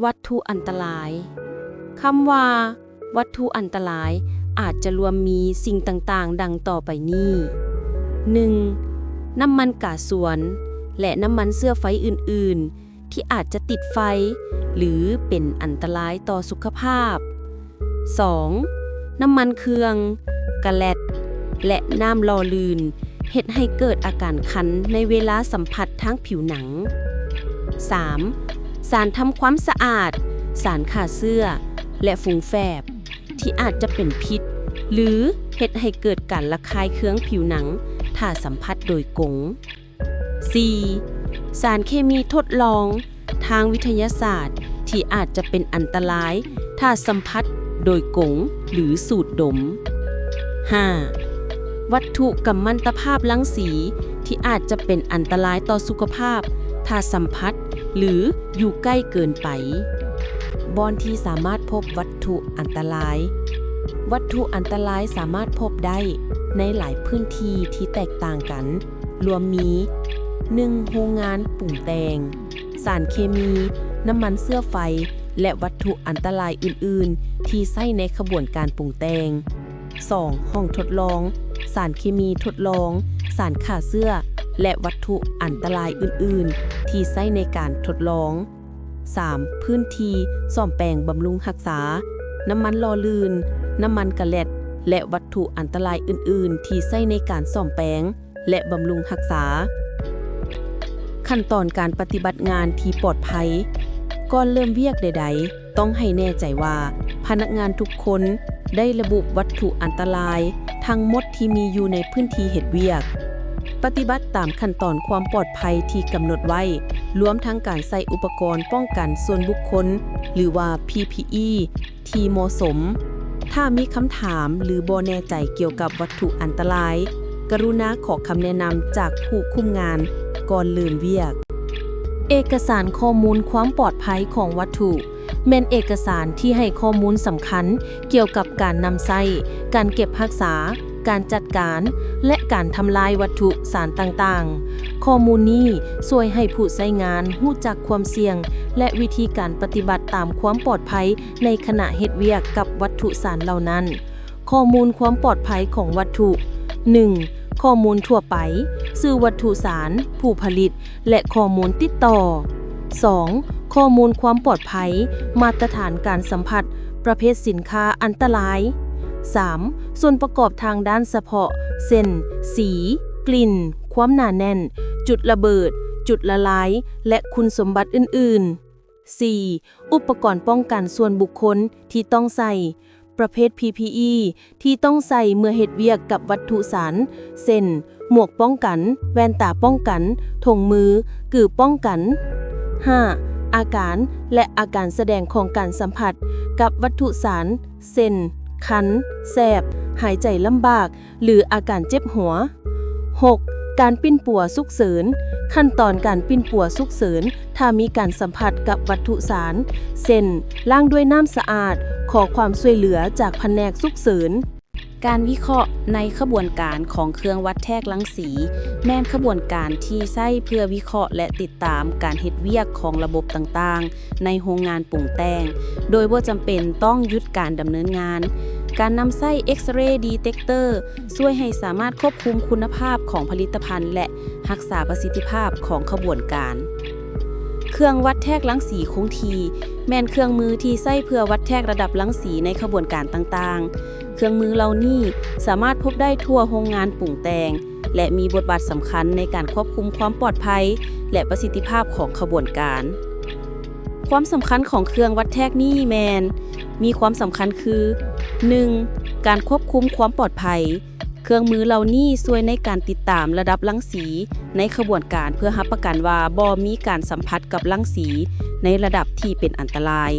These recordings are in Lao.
ວັດຖຸອັນຕະລາຍ. ຄຳວ່າວັດຖຸອັນຕະລາຍອາດຈະລວມມີສິ່ງຕ່າງໆ ດັ່ງຕໍ່ໄປນີ້: ໜຶ່ງ ນ້ຳມັນກາສວນ ແລະ ນ້ຳມັນເຊື້ອໄຟອື່ນໆ ທີ່ອາດຈະຕິດໄຟ ຫຼື ເປັນອັນຕະລາຍຕໍ່ສຸຂະພາບ. ສອງ ນ້ຳມັນເຄື່ອງ, ກາແລັດ ແລະ ນ້ຳຫຼໍ່ລື່ນ ເຮັດໃຫ້ເກີດອາການຄັນໃນເວລາສຳຜັດທາງຜິວໜັງ. ສາມ ສານທຳຄວາມສະອາດ, ສານຂ້າເຊື້ອ ແລະ ຝູງແຟບ ທີ່ອາດຈະເປັນພິດ ຫຼື ເຮັດໃຫ້ເກີດການລະຄາຍເຄືອງຜິວໜັງ ຖ້າສຳຜັດໂດຍກົງ. ສີ່ ສານເຄມີທົດລອງທາງວິທະຍາສາດ ທີ່ອາດຈະເປັນອັນຕະລາຍ ຖ້າສຳຜັດໂດຍກົງ ຫຼື ສູດດົມ. ຫ້າ ວັດຖຸກຳມັນຕະພາບລັງສີ ທີ່ອາດຈະເປັນອັນຕະລາຍຕໍ່ສຸຂະພາບ ຖ້າສຳຜັດ ຫຼື ຢູ່ໃກ້ເກີນໄປ. ບ່ອນທີ່ສາມາດພົບວັດຖຸອັນຕະລາຍ. ວັດຖຸອັນຕະລາຍສາມາດພົບໄດ້ໃນຫຼາຍພື້ນທີ່ທີ່ແຕກຕ່າງກັນ, ລວມມີ ໜຶ່ງ ໂຮງງານປຸງແຕ່ງ, ສານເຄມີ, ນ້ຳມັນເຊື້ອໄຟ ແລະ ວັດຖຸອັນຕະລາຍອື່ນໆ ທີ່ໃຊ້ໃນຂະບວນການປຸງແຕ່ງ. ສອງ ຫ້ອງທົດລອງ, ສານເຄມີທົດລອງ, ສານຂ້າເຊື້ອ ແລະ ວັດຖຸອັນຕະລາຍອື່ນໆ ທີ່ໃຊ້ໃນການທົດລອງ. ສາມ ພື້ນທີ່ສ້ອມແປງບຳລຸງຮັກສາ, ນ້ຳມັນຫຼໍ່ລື່ນ, ນ້ຳມັນກາແລັດ ແລະ ວັດຖຸອັນຕະລາຍອື່ນໆ ທີ່ໃຊ້ໃນການສ້ອມແປງ ແລະ ບຳລຸງຮັກສາ. ຂັ້ນຕອນການປະຕິບັດງານທີ່ປອດໄພ. ກ່ອນເລີ່ມວຽກໃດໆ, ຕ້ອງໃຫ້ແນ່ໃຈວ່າພະນັກງານທຸກຄົນໄດ້ລະບຸວັດຖຸອັນຕະລາຍທັງໝົດທີ່ມີຢູ່ໃນພື້ນທີ່ເຮັດວຽກ. ປະຕິບັດຕາມຂັ້ນຕອນຄວາມປອດໄພທີ່ກຳນົດໄວ້, ລວມທັງການໃຊ້ອຸປະກອນປ້ອງກັນສ່ວນບຸກຄົນ ຫຼືວ່າ ພີພີອີ ທີ່ເໝາະສົມ. ຖ້າມີຄຳຖາມ ຫຼື ບໍ່ແນ່ໃຈກ່ຽວກັບວັດຖຸອັນຕະລາຍ, ກະລຸນາຂໍຄຳແນະນຳຈາກຜູ້ຄຸມງານກ່ອນເລີ່ມວຽກ. ເອກະສານຂໍ້ມູນຄວາມປອດໄພຂອງວັດຖຸ ແມ່ນເອກະສານທີ່ໃຫ້ຂໍ້ມູນສຳຄັນກ່ຽວກັບການນຳໃຊ້, ການເກັບຮັກສາ, ການຈັດການ ແລະ ການທຳລາຍວັດຖຸສານຕ່າງໆ. ຂໍ້ມູນນີ້ຊ່ວຍໃຫ້ຜູ້ໃຊ້ງານຮູ້ຈັກຄວາມສ່ຽງ ແລະ ວິທີການປະຕິບັດຕາມຄວາມປອດໄພໃນຂະນະເຮັດວຽກກັບວັດຖຸສານເຫຼົ່ານັ້ນ. ຂໍ້ມູນຄວາມປອດໄພຂອງວັດຖຸ. ໜຶ່ງ ຂໍ້ມູນທົ່ວໄປ, ຊື່ວັດຖຸສານ, ຜູ້ຜະລິດ ແລະ ຂໍ້ມູນຕິດຕໍ່. ສອງ ຂໍ້ມູນຄວາມປອດໄພ, ມາດຕະຖານການສຳຜັດ, ປະເພດສິນຄ້າອັນຕະລາຍ. ສາມ ສ່ວນປະກອບທາງດ້ານສະເພາະ ເຊັ່ນ ສີ, ກິ່ນ, ຄວາມໜາແໜ້ນ, ຈຸດລະເບີດ, ຈຸດລະລາຍ ແລະ ຄຸນສົມບັດອື່ນໆ. ສີ່ ອຸປະກອນປ້ອງກັນສ່ວນບຸກຄົນທີ່ຕ້ອງໃສ່, ປະເພດ ພີພີອີ ທີ່ຕ້ອງໃສ່ເມື່ອເຮັດວຽກກັບວັດຖຸສານ ເຊັ່ນ ໝວກປ້ອງກັນ, ແວ່ນຕາປ້ອງກັນ, ຖົງມື, ກືບປ້ອງກັນ. ຫ້າ ອາການ ແລະ ອາການສະແດງຂອງການສຳຜັດກັບວັດຖຸສານ ເຊັ່ນ ຄັນ, ແສບ, ຫາຍໃຈລຳບາກ ຫຼື ອາການເຈັບຫົວ. ຫົກ ການປິ່ນປົວສຸກເສີນ. ຂັ້ນຕອນການປິ່ນປົວສຸກເສີນ ຖ້າມີການສຳຜັດກັບວັດຖຸສານ ເຊັ່ນ ລ້າງດ້ວຍນ້ຳສະອາດ, ຂໍຄວາມຊ່ວຍເຫຼືອຈາກພະແນກສຸກເສີນ. ການວິເຄາະໃນຂະບວນການຂອງເຄື່ອງວັດແທກລັງສີ ແມ່ນຂະບວນການທີ່ໃຊ້ເພື່ອວິເຄາະ ແລະ ຕິດຕາມການເຮັດວຽກຂອງລະບົບຕ່າງໆ ໃນໂຮງງານປຸງແຕ່ງ ໂດຍບໍ່ຈຳເປັນຕ້ອງຢຸດການດຳເນີນງານ. ການນຳໃຊ້ X-ray detector ຊ່ວຍໃຫ້ສາມາດຄວບຄຸມຄຸນນະພາບຂອງຜະລິດຕະພັນ ແລະ ຮັກສາປະສິດທິພາບຂອງຂະບວນການ. ເຄື່ອງວັດແທກລັງສີຄົງທີ່ ແມ່ນເຄື່ອງມືທີ່ໃຊ້ເພື່ອວັດແທກລະດັບລັງສີໃນຂະບວນການຕ່າງໆ. ເຄື່ອງມືເຫຼົ່ານີ້ສາມາດພົບໄດ້ທົ່ວໂຮງງານປຸງແຕ່ງ ແລະ ມີບົດບາດສຳຄັນໃນການຄວບຄຸມຄວາມປອດໄພ ແລະ ປະສິດທິພາບຂອງຂະບວນການ. ຄວາມສຳຄັນຂອງເຄື່ອງວັດແທກນີ້ແມ່ນ ມີຄວາມສຳຄັນຄື ໜຶ່ງ ການຄວບຄຸມຄວາມປອດໄພ. ເຄື່ອງມືເຫຼົ່ານີ້ຊ່ວຍໃນການຕິດຕາມລະດັບລັງສີໃນຂະບວນການ ເພື່ອຮັບປະກັນວ່າບໍ່ມີການສຳຜັດກັບລັງສີໃນລະດັບທີ່ເປັນອັນຕະລາຍ.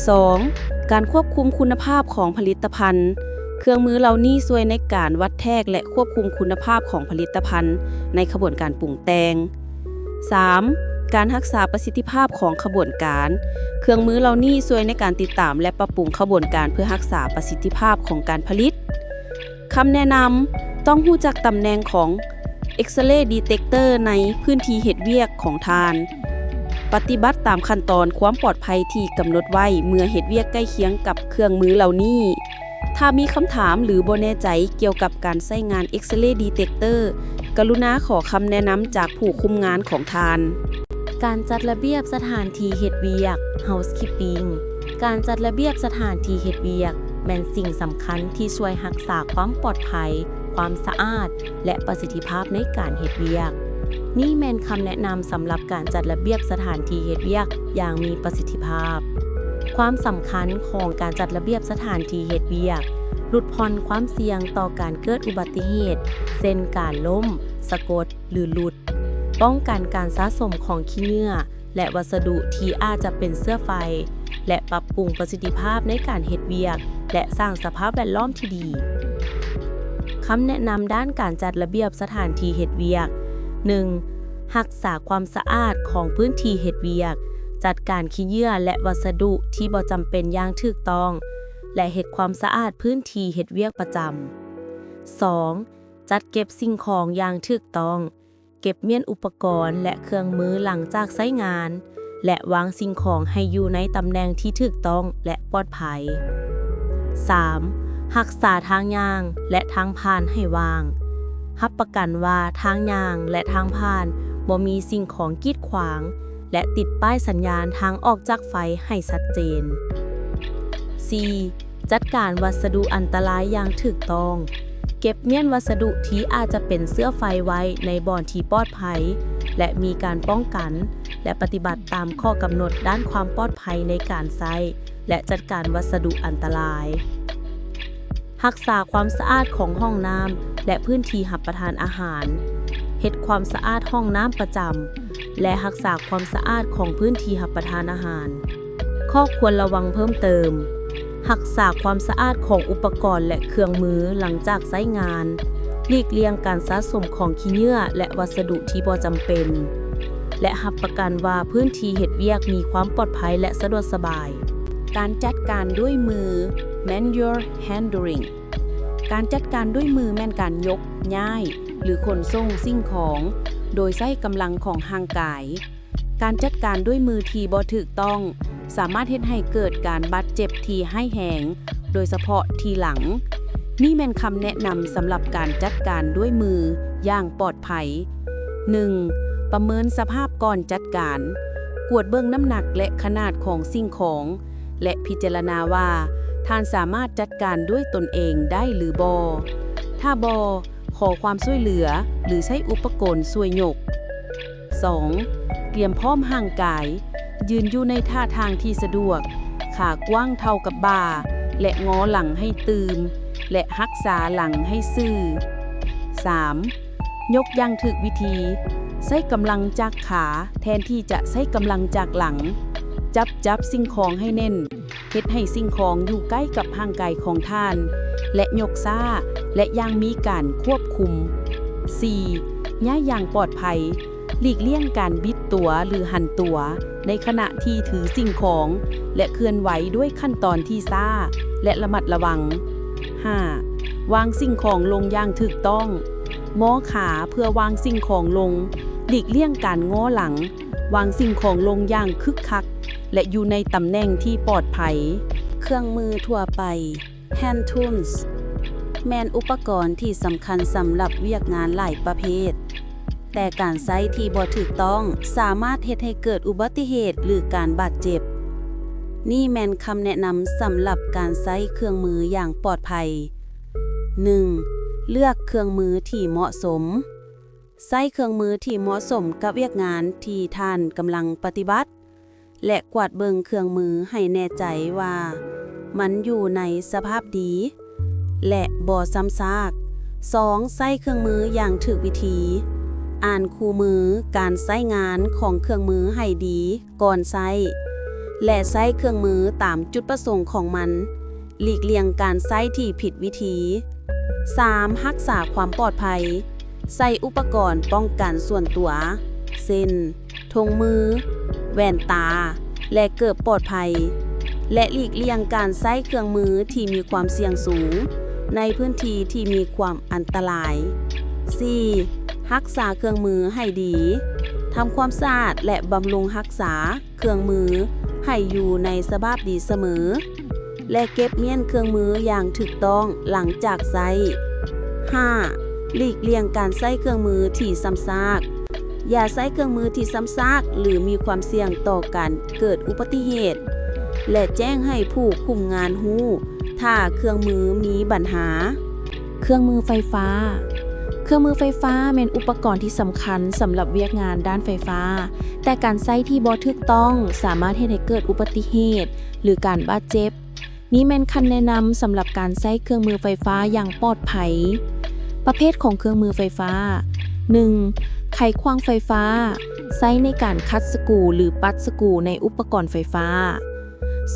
ສອງ ການຄວບຄຸມຄຸນນະພາບຂອງຜະລິດຕະພັນ. ເຄື່ອງມືເຫຼົ່ານີ້ຊ່ວຍໃນການວັດແທກ ແລະ ຄວບຄຸມຄຸນນະພາບຂອງຜະລິດຕະພັນໃນຂະບວນການປຸງແຕ່ງ. ສາມ ການຮັກສາປະສິດທິພາບຂອງຂະບວນການ. ເຄື່ອງມືເຫຼົ່ານີ້ຊ່ວຍໃນການຕິດຕາມ ແລະ ປັບປຸງຂະບວນການເພື່ອຮັກສາປະສິດທິພາບຂອງການຜະລິດ. ຄຳແນະນຳ, ຕ້ອງຮູ້ຈັກຕຳແໜ່ງຂອງ X-ray detector ໃນພື້ນທີ່ເຮັດວຽກຂອງທ່ານ. ປະຕິບັດຕາມຂັ້ນຕອນຄວາມປອດໄພທີ່ກຳນົດໄວ້ເມື່ອເຮັດວຽກໃກ້ຄຽງກັບເຄື່ອງມືເຫຼົ່ານີ້. ຖ້າມີຄຳຖາມ ຫຼື ບໍ່ແນ່ໃຈກ່ຽວກັບການໃຊ້ງານ X-ray detector, ກະລຸນາຂໍຄຳແນະນຳຈາກຜູ້ຄຸມງານຂອງທ່ານ. ການຈັດລະບຽບສະຖານທີ່ເຮັດວຽກ Housekeeping. ການຈັດລະບຽບສະຖານທີ່ເຮັດວຽກ ແມ່ນສິ່ງສຳຄັນທີ່ຊ່ວຍຮັກສາຄວາມປອດໄພ, ຄວາມສະອາດ ແລະ ປະສິດທິພາບໃນການເຮັດວຽກ. ນີ້ແມ່ນຄຳແນະນຳສຳລັບການຈັດລະບຽບສະຖານທີ່ເຮັດວຽກຢ່າງມີປະສິດທິພາບ. ຄວາມສຳຄັນຂອງການຈັດລະບຽບສະຖານທີ່ເຮັດວຽກ ຫຼຸດຜ່ອນຄວາມສ່ຽງຕໍ່ການເກີດອຸບັດຕິເຫດ ເຊັ່ນ ການລົ້ມ, ສະກົດ ຫຼື ຫຼຸດ. ປ້ອງກັນການສະສົມຂອງຂີ້ເຫຍື້ອ ແລະ ວັດສະດຸທີ່ອາດຈະເປັນເຊື້ອໄຟ ແລະ ປັບປຸງປະສິດທິພາບໃນການເຮັດວຽກ ແລະ ສ້າງສະພາບແວດລ້ອມທີ່ດີ. ຄຳແນະນຳດ້ານການຈັດລະບຽບສະຖານທີ່ເຮັດວຽກ. ໜຶ່ງ, ຮັກສາຄວາມສະອາດຂອງພື້ນທີ່ເຮັດວຽກ, ຈັດການຂີ້ເຫຍື້ອ ແລະ ວັດສະດຸທີ່ບໍ່ຈຳເປັນຢ່າງຖືກຕ້ອງ ແລະ ເຮັດຄວາມສະອາດພື້ນທີ່ເຮັດວຽກປະຈຳ. ສອງ, ຈັດເກັບສິ່ງຂອງຢ່າງຖືກຕ້ອງ, ເກັບມ້ຽນອຸປະກອນ ແລະ ເຄື່ອງມືຫຼັງຈາກໃຊ້ງານ ແລະ ວາງສິ່ງຂອງໃຫ້ຢູ່ໃນຕຳແໜ່ງທີ່ຖືກຕ້ອງ ແລະ ປອດໄພ. ສາມ, ຮັກສາທາງຍ່າງ ແລະ ທາງຜ່ານໃຫ້ວ່າງ. ຮັບປະກັນວ່າທາງຍ່າງ ແລະ ທາງຜ່ານບໍ່ມີສິ່ງຂອງກີດຂວາງ ແລະ ຕິດປ້າຍສັນຍານທາງອອກຈາກໄຟໃຫ້ຊັດເຈນ. ສີ່, ຈັດການວັດສະດຸອັນຕະລາຍຢ່າງຖືກຕ້ອງ. ເກັບມ້ຽນວັດສະດຸທີ່ອາດຈະເປັນເຊື້ອໄຟໄວ້ໃນບ່ອນທີ່ປອດໄພ ແລະ ມີການປ້ອງກັນ ແລະ ປະຕິບັດຕາມຂໍ້ກຳນົດດ້ານຄວາມປອດໄພໃນການໃຊ້ ແລະ ຈັດການວັດສະດຸອັນຕະລາຍ. ຮັກສາຄວາມສະອາດຂອງຫ້ອງນ້ຳ ແລະ ພື້ນທີ່ຮັບປະທານອາຫານ. ເຮັດຄວາມສະອາດຫ້ອງນ້ຳປະຈຳ ແລະ ຮັກສາຄວາມສະອາດຂອງພື້ນທີ່ຮັບປະທານອາຫານ. ຂໍ້ຄວນລະວັງເພີ່ມເຕີມ. ຮັກສາຄວາມສະອາດຂອງອຸປະກອນ ແລະ ເຄື່ອງມືຫຼັງຈາກໃຊ້ງານ. ຫຼີກລ່ຽງການສະສົມຂອງຂີ້ເຫຍື້ອ ແລະ ວັດສະດຸທີ່ບໍ່ຈຳເປັນ ແລະ ຮັບປະກັນວ່າພື້ນທີ່ເຮັດວຽກມີຄວາມປອດໄພ ແລະ ສະດວກສະບາຍ. ການຈັດການດ້ວຍມື Manual Handling. ການຈັດການດ້ວຍມືແມ່ນການຍົກ, ຍ້າຍ ຫຼື ຂົນສົ່ງສິ່ງຂອງໂດຍໃຊ້ກຳລັງຂອງຮ່າງກາຍ. ການຈັດການດ້ວຍມືທີ່ບໍ່ຖືກຕ້ອງ ສາມາດເຮັດໃຫ້ເກີດການບາດເຈັບທີ່ຮ້າຍແຮງ, ໂດຍສະເພາະທີ່ຫຼັງ. ນີ້ແມ່ນຄຳແນະນຳສຳລັບການຈັດການດ້ວຍມືຢ່າງປອດໄພ. ໜຶ່ງ, ປະເມີນສະພາບກ່ອນຈັດການ. ກວດເບິ່ງນ້ຳໜັກ ແລະ ຂະໜາດຂອງສິ່ງຂອງ ແລະ ພິຈາລະນາວ່າທ່ານສາມາດຈັດການດ້ວຍຕົນເອງໄດ້ຫຼືບໍ່. ຖ້າບໍ່, ຂໍຄວາມຊ່ວຍເຫຼືອ ຫຼື ໃຊ້ອຸປະກອນຊ່ວຍຍົກ. ສອງ, ກຽມພ້ອມຮ່າງກາຍ. ຢືນຢູ່ໃນທ່າທາງທີ່ສະດວກ, ຂາກວ້າງເທົ່າກັບບ່າ ແລະ ງໍຫຼັງໃຫ້ຕື່ມ ແລະ ຮັກສາຫຼັງໃຫ້ຊື່. ສາມ, ຍົກຢ່າງຖືກວິທີ. ໃຊ້ກຳລັງຈາກຂາແທນທີ່ຈະໃຊ້ກຳລັງຈາກຫຼັງ. ຈັບ, ຈັບສິ່ງຂອງໃຫ້ແໜ້ນ. ເຮັດໃຫ້ສິ່ງຂອງຢູ່ໃກ້ກັບຮ່າງກາຍຂອງທ່ານ ແລະ ຍົກຊ້າ ແລະ ຢ່າງມີການຄວບຄຸມ. ສີ່, ຍ້າຍຢ່າງປອດໄພ. ຫຼີກລ່ຽງການບິດຕົວ ຫຼື ຫັນຕົວໃນຂະນະທີ່ຖືສິ່ງຂອງ ແລະ ເຄື່ອນໄຫວດ້ວຍຂັ້ນຕອນທີ່ຊ້າ ແລະ ລະມັດລະວັງ. ຫ້າ, ວາງສິ່ງຂອງລົງຢ່າງຖືກຕ້ອງ. ງໍຂາເພື່ອວາງສິ່ງຂອງລົງ. ຫຼີກລ່ຽງການງໍຫຼັງ. ວາງສິ່ງຂອງລົງຢ່າງຄຶກຄັກ ແລະ ຢູ່ໃນຕຳແໜ່ງທີ່ປອດໄພ. ເຄື່ອງມືທົ່ວໄປ Hand tools ແມ່ນອຸປະກອນທີ່ສຳຄັນສຳລັບວຽກງານຫຼາຍປະເພດ, ແຕ່ການໃຊ້ທີ່ບໍ່ຖືກຕ້ອງສາມາດເຮັດໃຫ້ເກີດອຸບັດຕິເຫດ ຫຼື ການບາດເຈັບ. ນີ້ແມ່ນຄຳແນະນຳສຳລັບການໃຊ້ເຄື່ອງມືຢ່າງປອດໄພ. ໜຶ່ງ, ເລືອກເຄື່ອງມືທີ່ເໝາະສົມ. ໃຊ້ເຄື່ອງມືທີ່ເໝາະສົມກັບວຽກງານທີ່ທ່ານກຳລັງປະຕິບັດ ແລະ ກວາດເບິ່ງເຄື່ອງມືໃຫ້ແນ່ໃຈວ່າມັນຢູ່ໃນສະພາບດີ ແລະ ບໍ່ຊ້ຳຊາກ. ສອງ, ໃຊ້ເຄື່ອງມືຢ່າງຖືກວິທີ. ອ່ານຄູ່ມືການໃຊ້ງານຂອງເຄື່ອງມືໃຫ້ດີ ກ່ອນໃຊ້ ແລະ ໃຊ້ເຄື່ອງມືຕາມຈຸດປະສົງຂອງມັນ, ຫຼີກລ່ຽງການໃຊ້ທີ່ຜິດວິທີ. ສາມ, ຮັກສາຄວາມປອດໄພ. ໃຊ້ອຸປະກອນປ້ອງກັນສ່ວນຕົວ ເຊັ່ນ ຖົງມື, ແວ່ນຕາ ແລະ ເກີບປອດໄພ ແລະ ຫຼີກລ່ຽງການໃຊ້ເຄື່ອງມືທີ່ມີຄວາມສ່ຽງສູງໃນພື້ນທີ່ທີ່ມີຄວາມອັນຕະລາຍ. ສີ່, ຮັກສາເຄື່ອງມືໃຫ້ດີ. ທຳຄວາມສະອາດ ແລະ ບຳລຸງຮັກສາເຄື່ອງມືໃຫ້ຢູ່ໃນສະພາບດີສະເໝີ ແລະ ເກັບມ້ຽນເຄື່ອງມືຢ່າງຖືກຕ້ອງຫຼັງຈາກໃຊ້. ຫ້າ. ຫຼີກລ່ຽງການໃຊ້ເຄື່ອງມືທີ່ຊ້ຳຊາກ. ຢ່າໃຊ້ເຄື່ອງມືທີ່ຊ້ຳຊາກ ຫຼື ມີຄວາມສ່ຽງຕໍ່ການເກີດອຸບັດຕິເຫດ ແລະ ແຈ້ງໃຫ້ຜູ້ຄຸມງານຮູ້ຖ້າເຄື່ອງມືມີບັນຫາ. ເຄື່ອງມືໄຟຟ້າ. ເຄື່ອງມືໄຟຟ້າແມ່ນອຸປະກອນທີ່ສຳຄັນສຳລັບວຽກງານດ້ານໄຟຟ້າ, ແຕ່ການໃຊ້ທີ່ບໍ່ຖືກຕ້ອງສາມາດເຮັດໃຫ້ເກີດອຸບັດຕິເຫດ ຫຼື ການບາດເຈັບ. ນີ້ແມ່ນຄຳແນະນຳສຳລັບການໃຊ້ເຄື່ອງມືໄຟຟ້າຢ່າງປອດໄພ. ປະເພດຂອງເຄື່ອງມືໄຟຟ້າ. ໜຶ່ງ. ໄຂຂວ້າງໄຟຟ້າ, ໃຊ້ໃນການຂັດສະກູ ຫຼື ປັດສະກູໃນອຸປະກອນໄຟຟ້າ.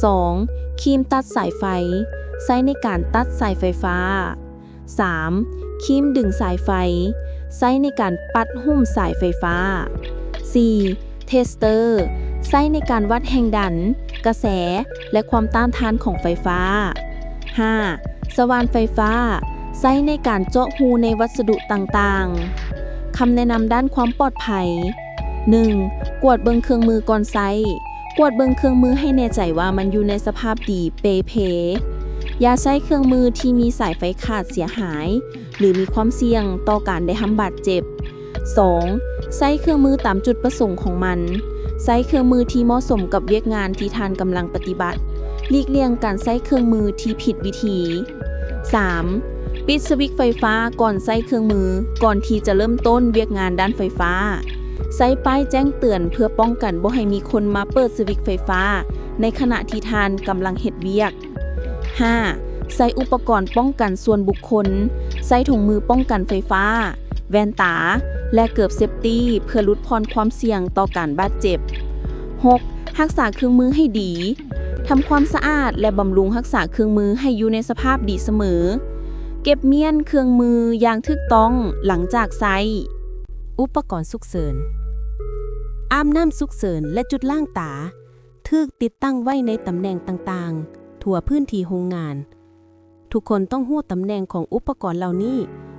ສອງ. ຄີມຕັດສາຍໄຟ, ໃຊ້ໃນການຕັດສາຍໄຟຟ້າ. ສາມ. ຄີມດຶງສາຍໄຟ, ໃຊ້ໃນການປັດຫຸ້ມສາຍໄຟຟ້າ. ສີ່. ເທສເຕີ, ໃຊ້ໃນການວັດແຮງດັນ, ກະແສ ແລະ ຄວາມຕ້ານທານຂອງໄຟຟ້າ. ຫ້າ. ສະຫວ່ານໄຟຟ້າ, ໃຊ້ໃນການເຈາະຮູໃນວັດສະດຸຕ່າງໆ. ຄຳແນະນຳດ້ານຄວາມປອດໄພ. ໜຶ່ງ. ກວດເບິ່ງເຄື່ອງມືກ່ອນໃຊ້. ກວດເບິ່ງເຄື່ອງມືໃຫ້ແນ່ໃຈວ່າມັນຢູ່ໃນສະພາບດີເປ່ເພ. ຢ່າໃຊ້ເຄື່ອງມືທີ່ມີສາຍໄຟຂາດເສຍຫາຍ ຫຼື ມີຄວາມສ່ຽງຕໍ່ການໄດ້ຮັບບາດເຈັບ. ສອງ. ໃຊ້ເຄື່ອງມືຕາມຈຸດປະສົງຂອງມັນ. ໃຊ້ເຄື່ອງມືທີ່ເໝາະສົມກັບວຽກງານທີ່ທ່ານກຳລັງປະຕິບັດ. ຫຼີກລ່ຽງການໃຊ້ເຄື່ອງມືທີ່ຜິດວິທີ. ສາມ. ປິດສະວິດໄຟຟ້າກ່ອນໃຊ້ເຄື່ອງມື, ກ່ອນທີ່ຈະເລີ່ມຕົ້ນວຽກງານດ້ານໄຟຟ້າ. ໃຊ້ປ້າຍແຈ້ງເຕືອນເພື່ອປ້ອງກັນບໍ່ໃຫ້ມີຄົນມາເປີດສະວິດໄຟຟ້າໃນຂະນະທີ່ທ່ານກຳລັງເຮັດວຽກ. ຫ້າ. ໃຊ້ອຸປະກອນປ້ອງກັນສ່ວນບຸກຄົນ, ໃຊ້ຖົງມືປ້ອງກັນໄຟຟ້າ, ແວ່ນຕາ ແລະ ເກີບເຊບຕີ ເພື່ອຫຼຸດຜ່ອນຄວາມສ່ຽງຕໍ່ການບາດເຈັບ. ຫົກ. ຮັກສາເຄື່ອງມືໃຫ້ດີ. ທຳຄວາມສະອາດ ແລະ ບຳລຸງຮັກສາເຄື່ອງມືໃຫ້ຢູ່ໃນສະພາບດີສະເໝີ. ເກັບມ້ຽນເຄື່ອງມືຢ່າງຖືກຕ້ອງຫຼັງຈາກໃຊ້. ອຸປະກອນສຸກເສີນ. ອາບນ້ຳສຸກເສີນ ແລະ ຈຸດລ້າງຕາ ຖືກຕິດຕັ້ງໄວ້ໃນຕຳແໜ່ງຕ່າງໆທົ່ວພື້ນທີ່ໂຮງງານ. ທຸກຄົນຕ້ອງຮູ້ຕຳແໜ່ງຂອງອຸປະກອນເຫຼົ່ານີ້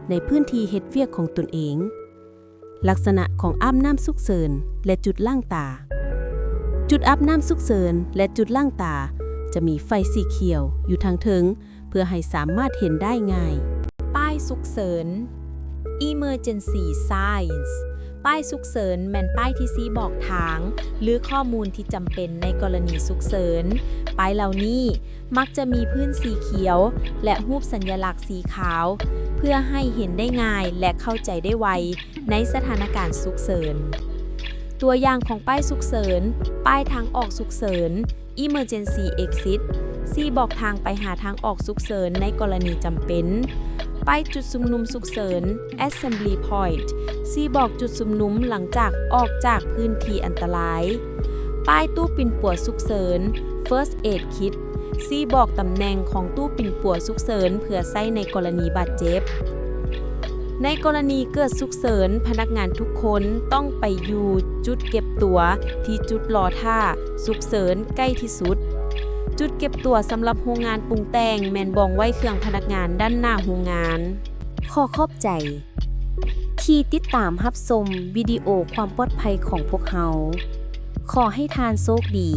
ໃນພື້ນທີ່ເຮັດວຽກຂອງຕົນເອງ. ລັກສະນະຂອງອາບນ້ຳສຸກເສີນ ແລະ ຈຸດລ້າງຕາ. ຈຸດອາບນ້ຳສຸກເສີນ ແລະ ຈຸດລ້າງຕາ ຈະມີໄຟສີຂຽວຢູ່ທາງເທິງ ເພື່ອໃຫ້ສາມາດເຫັນໄດ້ງ່າຍ. ປ້າຍສຸກເສີນ. Emergency signs. ປ້າຍສຸກເສີນແມ່ນປ້າຍທີ່ຊີ້ບອກທາງ ຫຼື ຂໍ້ມູນທີ່ຈຳເປັນໃນກໍລະນີສຸກເສີນ. ປ້າຍເຫຼົ່ານີ້ມັກຈະມີພື້ນສີຂຽວ ແລະ ຮູບສັນຍະລັກສີຂາວ ເພື່ອໃຫ້ເຫັນໄດ້ງ່າຍ ແລະ ເຂົ້າໃຈໄດ້ໄວໃນສະຖານະການສຸກເສີນ. ຕົວຢ່າງຂອງປ້າຍສຸກເສີນ, ປ້າຍທາງອອກສຸກເສີນ, Emergency Exit ຊີ້ບອກທາງໄປຫາທາງອອກສຸກເສີນໃນກໍລະນີຈຳເປັນ. ປ້າຍຈຸດຊຸມນຸມສຸກເສີນ, Assembly Point ຊີ້ບອກຈຸດຊຸມນຸມຫຼັງຈາກອອກຈາກພື້ນທີ່ອັນຕະລາຍ. ປ້າຍຕູ້ປິ່ນປົວສຸກເສີນ, First Aid Kit ຊີ້ບອກຕຳແໜ່ງຂອງຕູ້ປິ່ນປົວສຸກເສີນເພື່ອໃຊ້ໃນກໍລະນີບາດເຈັບ. ໃນກໍລະນີເກີດສຸກເສີນ, ພະນັກງານທຸກຄົນຕ້ອງໄປຢູ່ຈຸດເກັບຕົວທີ່ຈຸດລໍຖ້າສຸກເສີນໃກ້ທີ່ສຸດ. ຈຸດເກັບຕົວສຳລັບໂຮງງານປຸງແຕ່ງແມ່ນບ່ອນໄວ້ເຄື່ອງພະນັກງານດ້ານໜ້າໂຮງງານ. ຂໍຂອບໃຈທີ່ຕິດຕາມຮັບຊົມວິດີໂອຄວາມປອດໄພຂອງພວກເຮົາ. ຂໍໃຫ້ທ່ານໂຊກດີ.